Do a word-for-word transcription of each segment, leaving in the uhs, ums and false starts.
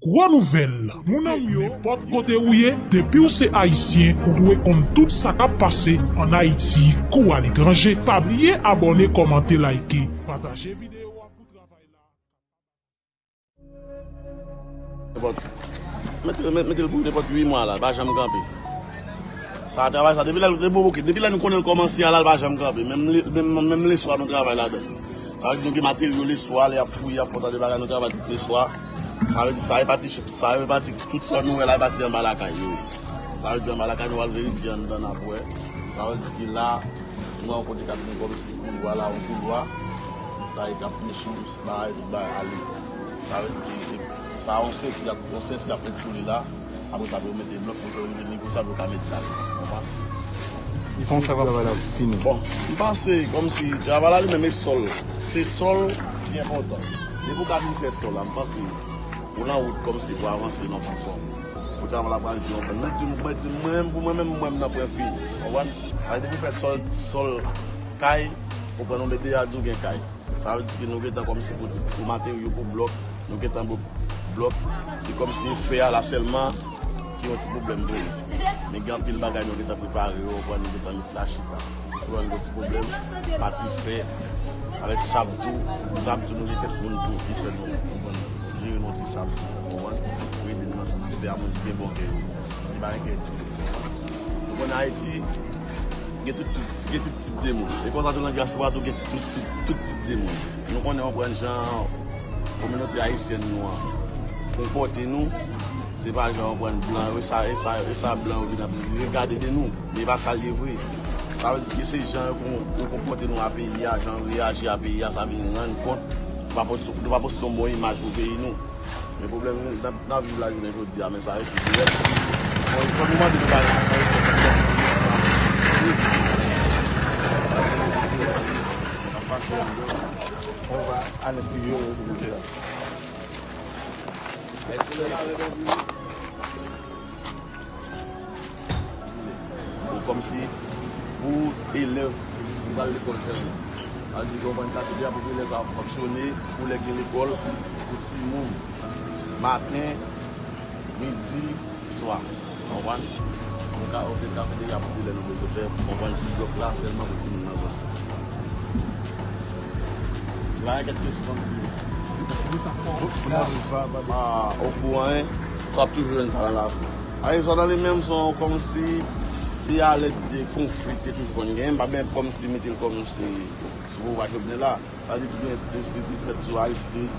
Gwo nouvèl, moun an m yo, nenpòt kote ou ye, depi w se Ayisyen, ou dwe konn tout sa k ap pase ann Ayiti kou aletranje. Pa bliye abòne, kòmante, like, pataje videyo a pou travay la. Nenpòt, mete, mete, mete l pou nenpòt uit mwa la, l pa janm kanpe. Sa travay sa, depi lè, depi, ok, depi lè nou konnen l kòmanse a la, l pa janm kanpe. Menm le, menm, menm leswa nou travay ladan. Sa vle di nou gen materyo leswa, lè y ap fouye, y ap fè yon ta de bagay, nou travay tout leswa. Sa vle di sa e pati, sa e pati, tout sa nou wè la e pati anba lakay yo. Sa vle di anba lakay nou al verifye anndan n ap wè. Sa vle di ki la, nou wè yon kote k ap gen kòmsi koulwa la, yon koulwa. Ki sa e k ap meche bagay, tout bagay ale. Sa vle di ki sa yon senti y ap, yon senti y ap met sou li la. Apre sa pou yo mete blòk pou yo rive nivo sa pou yo ka met dal. Konprann? Kòman sa va fini? Bon, m panse kòmsi travay la li menm e sòl. Se sòl ki enpòtan. Depi w ka vin fè sòl la, m panse ou nan wout kòmsi pou avanse nan fason. Pou travay la pral di yon mwen, mwen, mwen, mwen, pou mwen menm, mwen menm nan pwen fini. Konprann? Sa vle di pou fè sòl, sòl kay, ou pran yon medeyad ou gen kay. Sa vle di ke nou gentan kòmsi pou di, pou materyo, pou blòk, nou gentan bo-, blòk, se kòmsi fè a la sèlman ki yon ti pwoblèm pou nou. Men gen anpil bagay nou gentan prepare yo, konprann, nou gentan met la chita. Sou yon ti pwoblèm, pati fè, avèk sab tou, sab tou nou gen kèk moun tou ki fè nou, konprann, jere nou ti sab, konprann, pou ede nou ansanm, pou fè a moun ki gen bon kè yo. Li pa enkyete. Nou konn Ayiti, gen tout, tout, gen tout tip de moun. E konsa tou nan dyaspora tou gen tout, tout, tout tip de moun. Nou konnen, konprann, jan kominote ayisyèn nou an konpòte nou, se pa jan, konprann, blan yo, e sa, e sa, e sa blan yo vin ap regade de nou. Men e pa sa l ye vre. Sa vle di ke se jan yo kon-, yo konpòte nou a peyi a, jan yo reyaji a peyi a, sa vin rann kont nou pa poste, nou pa poste yon bon imaj pou peyi nou. Men pwoblèm nou, n ap, n ap viv la jounen jodi a, men sa resi dirèk. Bon, fò nou mande nou bagay. On va aller plus haut, et cetera. Bon, kòmsi pou elèv ki pral lekòl sèlman. Sa vle di, konprann, katye a pou elèv sa fonksyone, pou lè gen lekòl, pou timoun, maten, midi, swa. Konprann? Nou ka ofri kafeterya pou elèv nou bezwen fè, konprann, pou blòk la sèlman pou timoun nan zòn. La, gen kèk kesyon kòmsi. Ah, ofri anyen, sa ap toujou jwenn sa nan lavi. Ayiti sa nan li menm, se yon kòmsi, se alèt de konfli ki te toujou konn genyen, m pa menm kòmsi mete l kòmsi sou pouvwa Jovenel la. Sa vle di tou gen diskritis fèt sou Aristide,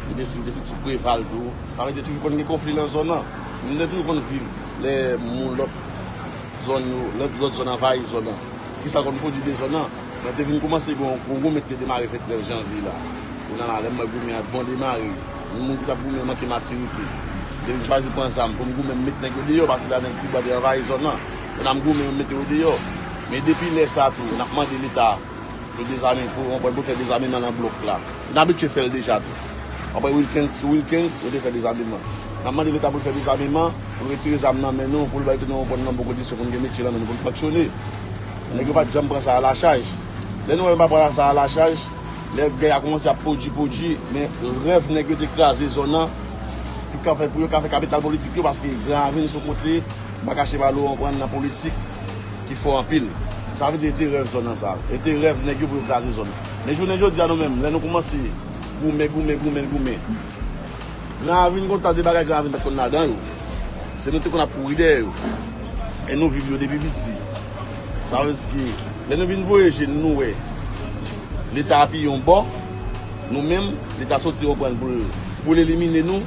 li deside fèt sou Preval tou. Sa vle di toujou konn gen konfli nan zòn nan. Nou te toujou konn viv lè moun lòt zòn yo, lòt, lòt zòn anvayi zòn nan. Kisa konn pwodui de zòn nan? Mwen te vin kòmanse gen yon, yon goumen ki te demare vennèf janvye la. Kounye a la, lè m wè goumen an bon demare, yon moun ki t ap goumen manke matirite. M te vin chwazi pran zam pou m goumen, m met nèg yo deyò, paske la nèg Tibwa te anvayi zòn nan. Pandan m goumen, yo mete yo deyò. Men depi lè sa tou, n ap mande Leta pou dezame, pou, pou fè dezameman nan blòk la. N abitye fè l deja tou. Apre Wilkens, sou Wilkens, yo te fè dezameman. N ap mande Leta pou l fè dezameman, pou l retire zam nan men nou, pou l bay tout nou konn nan bon kondisyon, pou n gen metye nan men nou, pou n fonksyone. Nèg yo pa t janm pran sa a la chaj. Lè nou wè yo pa pran sa a la chaj, lè gè a kòmanse ap pwodui, pwodui, men rèv nèg yo te kraze zòn nan, pou ka fè, pou yo ka fè kapital politik yo, paske Gran Ravin se yon kote, m pa kache ba nou, konprann, nan politik ki fò anpil. Sa vle di, e te rèv zòn nan sa. E te rèv nèg yo pou yo kraze zòn nan. Men jounen jodi a, nou menm, lè nou kòmanse goumen, goumen, goumen, goumen. Gran Ravin gon ta de bagay Gran Ravin pa t konn ladan yo. Se nou te konn ap kouri dèyè yo. E nou viv yo depi piti. Sa vle di ke lè nou vin voye je n, nou wè Leta apiye yon bò, nou menm, Leta soti yon pwen pou l, pou l elimine nou.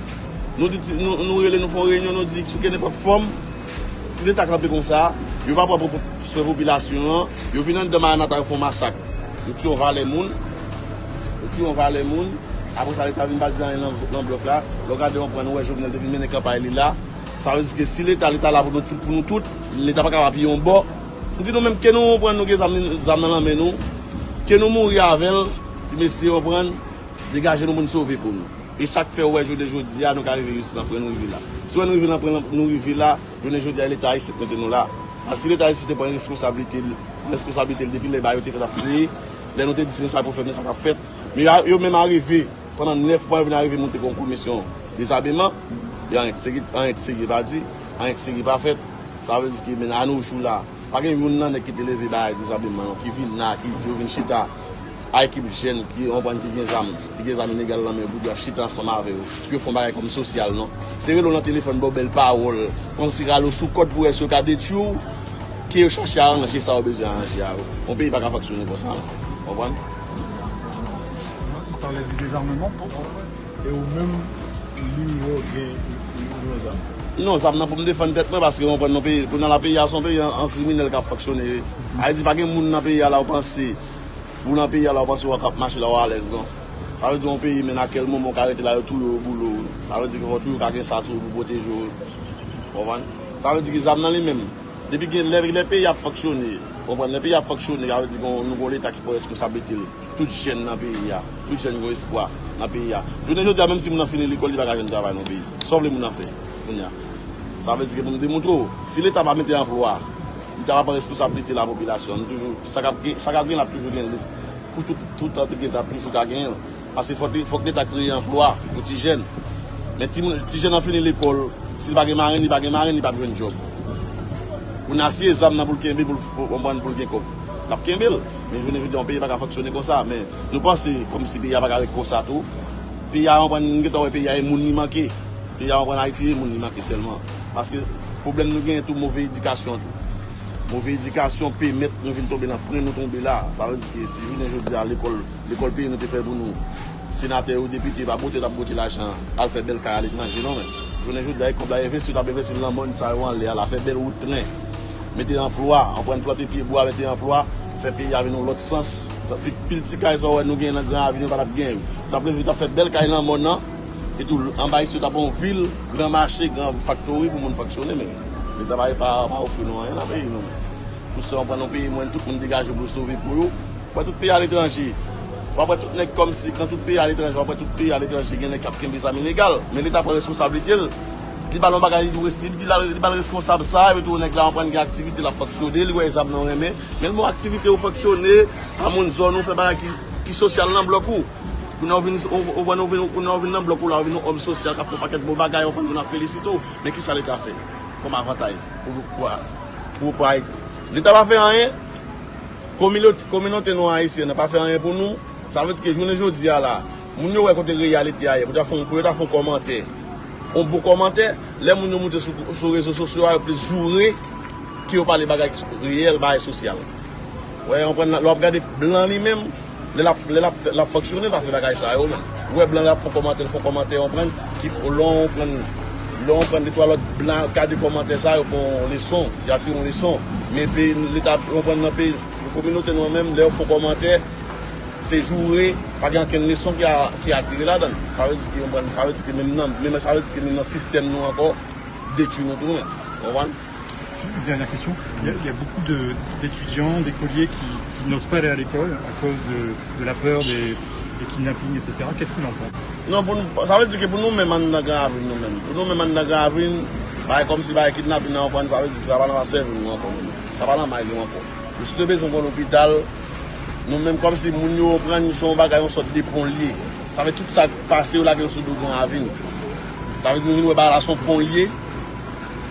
Nou di, nou, nou rele, nou fè yon reyinyon, nou di sou kenenpòt fòm, si Leta kanpe konsa, yo pa pran pou, pou swen popilasyon an, yo vin anndan Maranata, yo fè yon masak. Yo tiye yon valè moun. Yo tiye yon valè moun. Apre sa, Leta vin pa di anyen nan, nan blòk la. Lè w gade yon pwen, nou wè Jovenel te vin mennen kanpay li la. Sa vle di ke si Leta, Leta la pou nou tout, pou nou tout, Leta pa ka pa piye yon bò. M di nou menm, ke nou pran, nou gen zam, zam nan lanmen nou, ke nou mouri avè l, ti mesye, w konprann, degaje nou pou n sove po nou. E sa k fè w wè jounen jodi a, nou ka rive jis nan pwen nou rive la. Si w wè nou rive nan pwen nou rive la, jounen jodi a, Leta isit mete nou la. Paske Leta isit te pran responsablite l, responsablite l depi lè bagay yo te fèt ap kreye, lè nou te di se konsa pou fèt, men sa k ap fèt. Men yo, yo menm arive, pandan nèf mwa, yo vin arive monte kon komisyon Dezabiman, e anyen k serye, anyen k serye pa di, anyen k serye pa fèt. Sa vle di ke men a no jou la, pa gen youn nan nèg ki te leve bay dezabiman yo, ki vin la, ki di yo vin chita a ekip jèn ki konprann ki gen zam, ki gen zam ilegal nan men yo, pou yo ap chita ansanm avè yo, pou yo fè yon bagay kòm sosyal, non. Se rele w nan telefòn, ba w bèl pawòl, kòmsi rale w sou kòd pou wè si yo ka detwi w, ke yo chache aranje sa yo bezwen aranje a yo. Yon peyi pa ka fonksyone konsa, non. Konprann? Ou pale de dezamman, e ou menm, li wè w gen yon zam? Non, zam nan pou m defann tèt mwen, paske w konprann, nan peyi, kounye a la, peyi a se yon peyi an, an kriminèl k ap fonksyone. Ayiti, pa gen moun nan peyi a la, ou panse, ou nan peyi a la, ou panse w ap mache la, w alèz, non. Sa vle di yon peyi, men nan kèl moman w ka rete la, yo touye w, yo boule w. Sa vle di ke fò toujou ka gen sa sou ou pou pwoteje w. Konprann? Sa vle di ke zam nan li menm, depi gen lè, lè peyi ap fonksyone, konprann, lè peyi ap fonksyone, sa vle di ke nou gen yon leta ki pran responsablite l. Tout jèn nan peyi a, tout jèn gen espwa nan peyi a. Jounen jodi a, menm si moun nan fini lekòl, li pa ka jwenn travay nan peyi. Sa w vle moun nan fè kounye a? Sa vle di ke pou m demontre w, si leta pa mete anplwa, leta pa pran responsablite lapopilasyon, nou toujou, sa k ap gen, sa k ap gen la ap toujou gen. Pou tout, tout tan te gen, t ap toujou ka genyen. Paske fòk, fòk leta kreye anplwa pou ti jèn. Men ti, ti jèn nan fini lekòl, si l pa gen marenn, li pa gen marenn, li p ap jwenn djòb. Pou n asiye zam nan pou l kenbe, pou l, pou, konprann, pou l gen kòb. L ap kenbe l. Men jounen jodi a, yon peyi pa ka fonksyone konsa. Men nou panse kòmsi peyi a pa ka ret konsa tou. Peyi a, konprann, nou gentan wè peyi a e moun li manke. Peyi a, konprann, Ayiti e moun li manke sèlman. Paske pwoblèm nou genyen tou, move edikasyon tou. Move edikasyon pèmèt nou vin tonbe nan pwen nou tonbe la. Sa vle di ke si jounen jodi a lekòl, lekòl peyi nou te fè pou nou, senatè yo, depite, pa bwote, t ap bwote lajan al fè bèl kay aletranje, non, men. Jounen jodi a, e kòb la envesti, yo t ap envesti nan lanmòn sa yo anlè a la, fè bèl wout tren, mete anplwa, anprann plante pyebwa, mete anplwa, fè peyi a vin yon lòt sans. Pi, pil ti kay sa w wè nou genyen nan Gran Ravin yo pa t ap genyen yo. Yo t ap leve, t ap fè bèl kay lanmòn nan, etou anba isit yo t ap yon vil, gran mache, gran faktori pou moun fonksyone, men leta pa, pa, pa ofri nou anyen nan peyi nou, men. Pou sa, w pran yon peyi, mwen, tout moun degaje pou yo sove po yo. W ap wè tout peyi aletranje. W ap wè tout nèg kòmsi, nan tout peyi aletranje, w ap wè tout peyi aletranje, gen nèg k ap kenbe zam ilegal. Men leta pran responsablite l. Li ba l yon bagay, li, li, li, li ba l reskonsab sa, epi tou nèg la, w pran gen aktivite, l ap fonksyone, li wè zam nan renmen. Men l ba w aktivite, ou fonksyone, a moun zòn ou, fè bagay ki, ki sosyal nan blòk ou. Kounye a w vin, ou, ou, ou, ou vin, kounye a w vin nan blòk ou la, ou vin yon òm sosyal k ap fè yon pakèt bon bagay, w konn moun ap felisite w. Men kisa leta fè kòm avantay pou, pou, pou, pou Ayiti? Leta pa fè anyen. Kominote, kominote nou ayisyen an pa fè anyen pou nou. Sa vle di ke jounen jodi a la, moun yo wè kote reyalite a ye, pou ta fè, pou yo ta fè yon kòmantè, yon bon kòmantè, lè moun yo moute sou, sou rezo sosyo a, yo plis joure ke yo pale bagay ki reyèl, bagay sosyal. Wè, w konprann, lè w ap gade blan li menm, lè l ap, lè l ap, l ap fonksyone, l pa fè bagay sa yo menm. Ou wè blan l ap fè kòmantè, l fè kòmantè, w konprann, ki lè w konprann, lè w konprann de twa lòt blan gade kòmantè sa yo pran yon leson, y a tire yon leson. Men peyi, leta, w konprann, nan peyi, kominote nou an menm, lè yo fè kòmantè, se joure, pa gen okenn leson ki a, ki a tire ladan l. Sa vle di ke, w konprann, sa vle di ke menm nan, menm, sa vle di ke menm nan sistèm nou ankò, detwi nou tou menm. W konprann? Une dernière question. Il y a, il y a beaucoup de- d'étudiants, d'écoliers qui, qui n'osent pas aller à l'école à cause de, de la peur des, des kidnappings, et cetera. Qu'est-ce qu'il en pense? Non, pou nou, sa vle di ke pou nou menm anndan Gran Ravin nou menm, pou nou menm anndan Gran Ravin, bagay kòmsi bagay kidnapin nan, w konprann, sa vle di ke sa pa nan sèvi nou ankò nou menm. Sa pa nan may nou ankò. Nou sot bezwen yon lopital, nou menm kòmsi moun yo, w konprann, se yon bagay, yon sòt de pon l ye. Sa vle tout sa k pase, yo lage l sou do Gran Ravin. Sa vle di nou vin wè bagay la se yon pon l ye.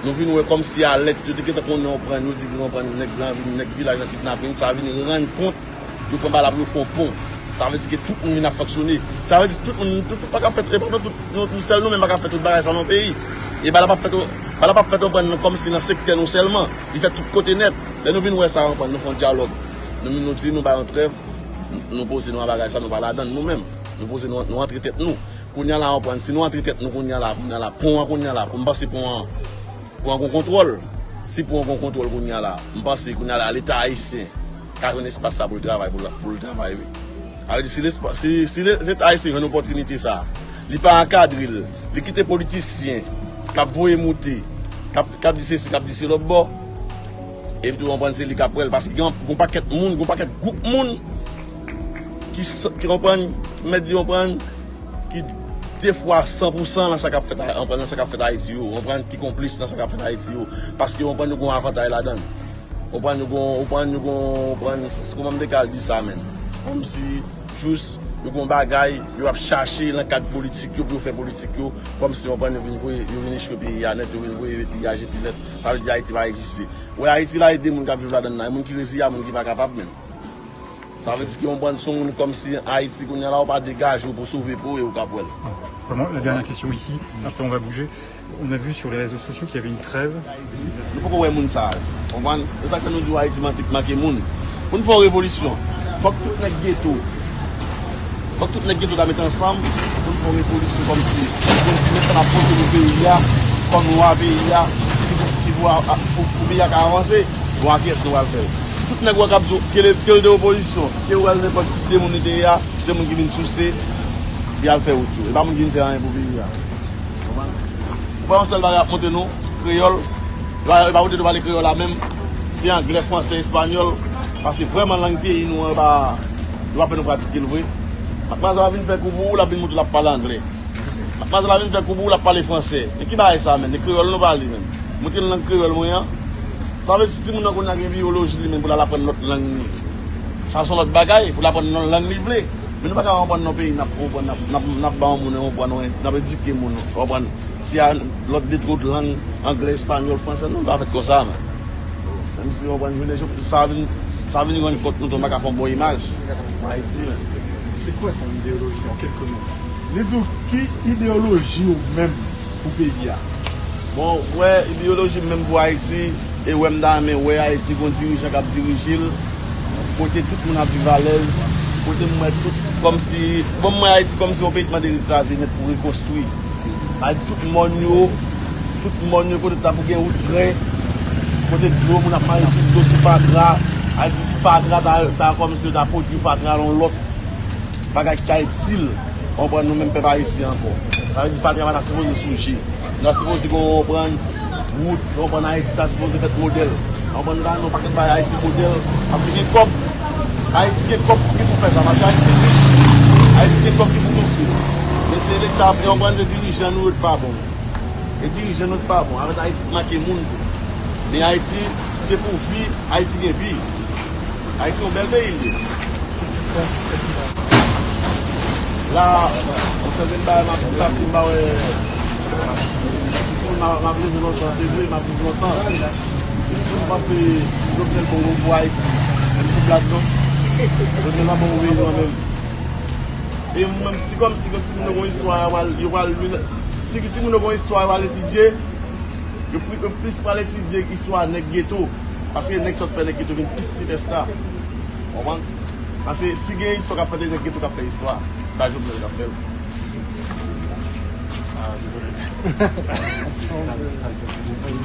Nou vin wè kòmsi alèt, yo te gentan konnen, w konprann, yo di ke, w konprann, nèg Gran Ravin, nèg vilaj nan kidnapin, sa vin rann kont, yo pran bagay la pou yo fè yon pon. Sa vle di ke tout moun vin ap fonksyone. Sa vle di tout moun, tout, tout pa ka fèt, e pa tout, nou, nou sèl nou menm pa ka fè tout bagay sa nan peyi. E bagay la p ap fèt, bagay la p ap fèt, w konprann, kòmsi nan sektè nou sèlman. Li fèt tout kote nèt. Lè nou vin wè sa, w konprann, nou fè yon dyalòg. Nou, nou di nou bay yon trèv, nou poze nou a bagay sa, nou pa ladan l nou menm. Nou poze nou, nou antre tèt nou. Kounye a la, w konprann, si nou antre tèt nou kounye a la, kounye a la, pon an kounye a la, m panse pon an, pon an gon kontwòl. Si pon an gon kontwòl kounye a la, m panse kounye a la, Leta ayisyen ka jwenn espas sa pou l travay, pou l, pou l travay, wi. Sa vle di, si lespa-, si, si le-, Leta ayisyen jwenn opòtinite sa, li pa ankadre l, li kite politisyen k ap voye moute, k ap, k ap di sesi, k ap di se lòt bò, epi tou, w konprann, se li k ap pran l. Paske gen yon, gon pakèt moun, gon pakèt gwoup moun ki, ki konprann, ki mèt di, konprann, ki de fwa san pou san nan sa k ap fèt, konprann, nan sa k ap fèt Ayiti yo, konprann, ki konplis nan sa k ap fèt Ayiti yo. Paske, konprann, yo gon avantay ladan l. Konprann, yo gon, konprann, yo gon, konprann, se, se kòman m te ka al di sa, menm. Kòmsi, jis, Yo gen yon bagay, yo ap chache nan kad politik yo pou yo fè politik yo, kòmsi, w konprann, yo vin voye, yo vin echwe peyi a nèt, yo vin voye peyi a jete nèt. Sa vle di Ayiti pa egziste. Ou wè Ayiti la, e de moun k ap viv ladann nan, e moun ki reziye a, moun ki pa kapab menm. Sa vle di ke w konprann, se yon moun kòmsi Ayiti kounye a la, ou pa degaje w pou sove po e ou k ap wè l. Vraiment, la dernière question ici, après on va bouger. On a vu sur les réseaux sociaux qu'il y avait une trêve. Nou poko wè moun sa yo. Konprann? Se sa k fè nou di w Ayiti manti k manke moun. Pou n fè yon revolisyon, fòk tout nèg geto, fòk tout nèg geto ta mete ansanm pou n fè yon revolisyon kòmsi pou n di men sa n ap pote pou peyi a, kòm lwa peyi a, ki pou, ki pou, pou, pou peyi a ka avanse, bon, a kiyès nou pral fè l? Tout nèg ou wè k ap di w, ke l, ke l te opozisyon, ke ou wè l nenpòt tip de moun li te ye a, se moun ki vin souse, li al fè wout yo. E pa moun ki vin fè anyen pou peyi a. Konprann? Ou pa yon sèl bagay ap montre nou, kreyòl. E pa, e pa montre nou pale kreyòl la menm. Se anglè, fransè, espanyòl. Paske vrèman lang peyi nou an, e pa, yo pa fè nou pratike l vre. Matmwazèl la vin fè kou pou ou, l ap vin montre l ap pale anglè. Matmwazèl la vin fè kou pou ou, l ap pale fransè. Men ki bagay sa menm? E kreyòl nou pale menm. Montre l lang kreyòl mwen an. Sa vle si timoun nan kounye a gen biyoloji li menm pou l al aprann lòt lang li. Sa se yon lòt bagay, pou l aprann yon lang li vle. Men nou pa ka konprann nan peyi n ap konprann, n ap, n ap, n ap ba yon moun konprann, n ap edike moun, w konprann. Si a lòt de twòt lang, anglè, espanyòl, fransè, nou pa fèt konsa, men. Menm si w konprann, jounen jodi sa vin, sa vin rann kont nou tou, nou pa ka fè yon bon imaj Ayiti, men. C'est quoi son idéologie en quelques mots? Li di w ki ideyoloji w menm pou peyi a? Bon, wè, ideyoloji m menm pou Ayiti, e wè m ta renmen wè Ayiti gon dirijan k ap dirije l, kote tout moun ap viv alèz, kote m wè tout kòmsi, bon, m wè Ayiti kòmsi yon peyi k mande rekraze nèt pou rekonstwi. Sa vle di tout mòn yo, tout mòn yo kote ta pou gen wout trè, kote dlo moun ap mare sou dlo sou fatra, sa vle di fatra ta, ta kòmsi yo ta pwodui fatra nan lòt bagay ki ka itil, w konprann, nou menm pèp ayisyen ankò. Sa vle di fatra pa ta sipoze souje. Nou ta sipoze gen, w konprann, wout, w konprann, Ayiti ta sipoze fèt modèl. W konprann, nou ta nan pakèt bagay Ayiti modèl. Paske gen kòb, Ayiti gen kòb ki pou fè sa, paske Ayiti rich, Ayiti gen kòb ki pou konstwi. Men se Leta, w konprann, se dirijan nou yo ki pa bon. E dirijan nou ki pa bon. Avèk Ayiti ki manke moun tou. Men Ayiti, se pou vi, Ayiti gen vi. Ayiti yon bèl peyi l ye. La, yon sèten bagay m ap di paske m pa wè, m, m ap leve lontan, se vre, m ap viv lontan. Si m panse Jovenel bon pou Ayiti, men m koupab non. Jovenel pa bon pou peyi nou an menm. E menm si kòmsi ke timoun yo gon istwa, yo pral, yo pral li, si timoun yo gon istwa, yo pral etidye, yo pli, yo plis pral etidye istwa nèg geto. Paske nèg sòt fè nèg geto vin plis sipèsta. Konprann? Paske si gen istwa k ap fèt, e nèg geto k ap fè istwa. Pa Jovenel k ap fè l. Ah, désolé.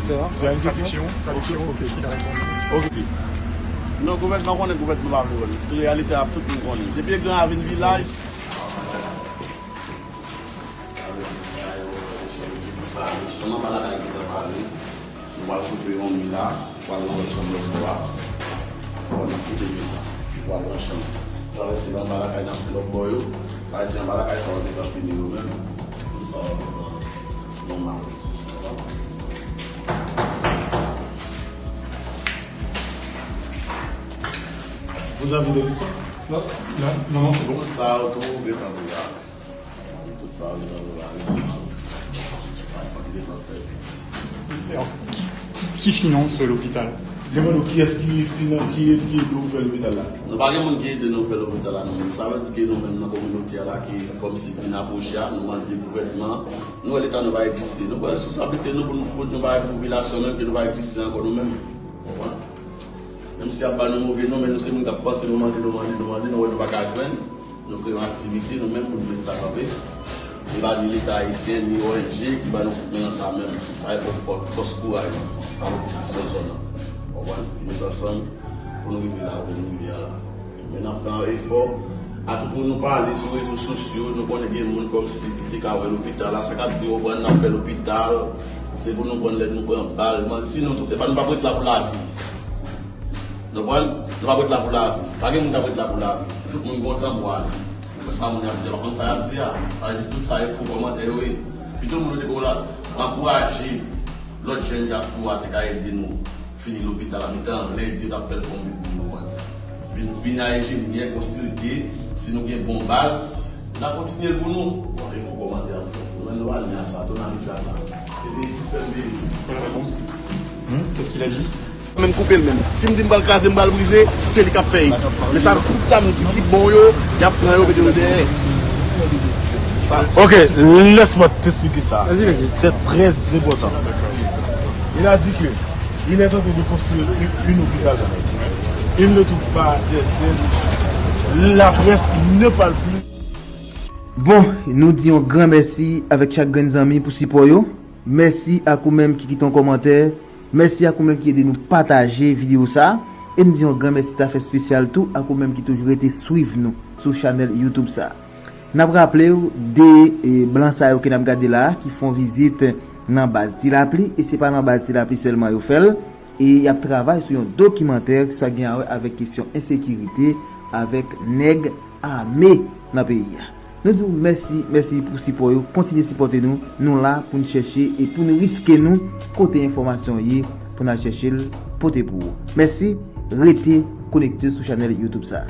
Tu as une question? Traduction? Traduction? Ok. Ok. Non, gouvènman konnen gouvènman pa vle wè l. Reyalite a tout moun konnen. Depi Gran Ravin Vilaj, chanm anba lakay gentan pare. Nou pral koupe yon mi la, pral nan lòt chanm lòt bò a. Bon, n ap koupe mi sa. Pral nan chanm. Travèse anba lakay, n ap fè lòt bò yo. Sa vle di anba lakay sa yo gentan fini yo menm. Tout sa yo gentan nòmal. Vous avez des questions? Non, non, non, non, c'est bon. Tout sa yo tou gentan prepare. Tout sa yo gentan prepare. Sa yo gentan fèt. Alors, qui, qui, qui finance l'hôpital? Demande kiyès ki finan-, ki, ki ede w fè lopital la? Nou pa gen moun ki ede nou fè lopital la, nou menm. Sa vle di ke nou menm nan kominote a la ki kòmsi vin apwoche a, nou mande gouvènman, nou wè Leta nou pa egziste. Nou pran responsablite nou pou nou pwodui yon bagay pou popilasyon menm ke nou pa egziste ankò nou menm. Konprann? Menm si y ap ba nou move non, men nou se moun k ap panse, nou mande, nou mande, nou mande, nou wè nou pa ka jwenn. Nou kreye yon aktivite, nou menm, pou nou met sa kanpe. E pa ni Leta ayisyen, ni O N G ki ba nou kout men nan sa menm. Sa e fòs, fòs kouraj pa popilasyon zòn nan. Konprann? Met ansanm pou nou rive la kote nou rive a la. Men n ap fè yon efò. Atout moun nou pale sou rezo sosyo, nou konnen gen moun kòmsi ki te ka wè lopital la, sa k ap di, konprann, n ap fè lopital, se pou nou pran lè nou pran bal. Manti nou tout, e pa nou p ap ret la pou lavi. Nou konprann? Nou p ap ret la pou lavi. Pa gen moun k ap ret la pou lavi. Tout moun gen yon tan pou ale. Ou wè sa moun y ap di a, pa konn sa y ap di a. Sa vle di tout sa e fo kòmantè yo ye. Pito moun yo te ba w la, m ankouraje lòt jèn dyaspora te ka ede nou fini lopital la, mete anlè ede yo t ap fè l fè yon bilding, ou konprann? Vin, vin a Ejeni, konsilte, si nou gen bon baz, n a kontinye l pou nou. Bon, e fo kòmantè ap fè. Nou menm nou pa ni a sa, tou n abitye a sa. Se de sistèm de vi. Bonne réponse. Hmm? Qu'est-ce qu'il a dit? Menm koupe l menm. Si m di m pral kraze, m pral brize, se li k ap pèy. Men sa, tout sa m di ki bon yo, y ap pran yo, mete yo dèyè. Sa. Ok, laisse-moi t'expliquer ça. Vas-y, vas-y. C'est très important. Il a dit que il est en train de construire une, une hôpital. Il ne trouve pas des aides. La presse ne parle plus. Bon, nou di yon gran mèsi avèk chak grenn zanmi pou sipò yo. Mèsi ak ou menm ki kite yon kòmantè. Mèsi ak ou menm ki ede nou pataje videyo sa. E m di yon gran mèsi ta fè espesyal tou ak ou menm ki toujou rete swiv nou sou chanèl YouTube sa. N ap raple w de e, blan sa yo ke n ap gade la a ki fè yon vizit nan baz Ti Lapli, e se pa nan baz Ti Lapli sèlman yo fè l, e y ap travay sou yon dokimantè ki sa gen a wè avèk kesyon ensekirite avèk nèg ame nan peyi a. Nou di w mèsi, mèsi pou sipò yo. Kontinye sipòte nou. Nou la pou n chèche e pou n riske nou kote enfòmasyon ye pou n al chèche l pote pou ou. Mèsi, rete konekte sou chanèl YouTube sa.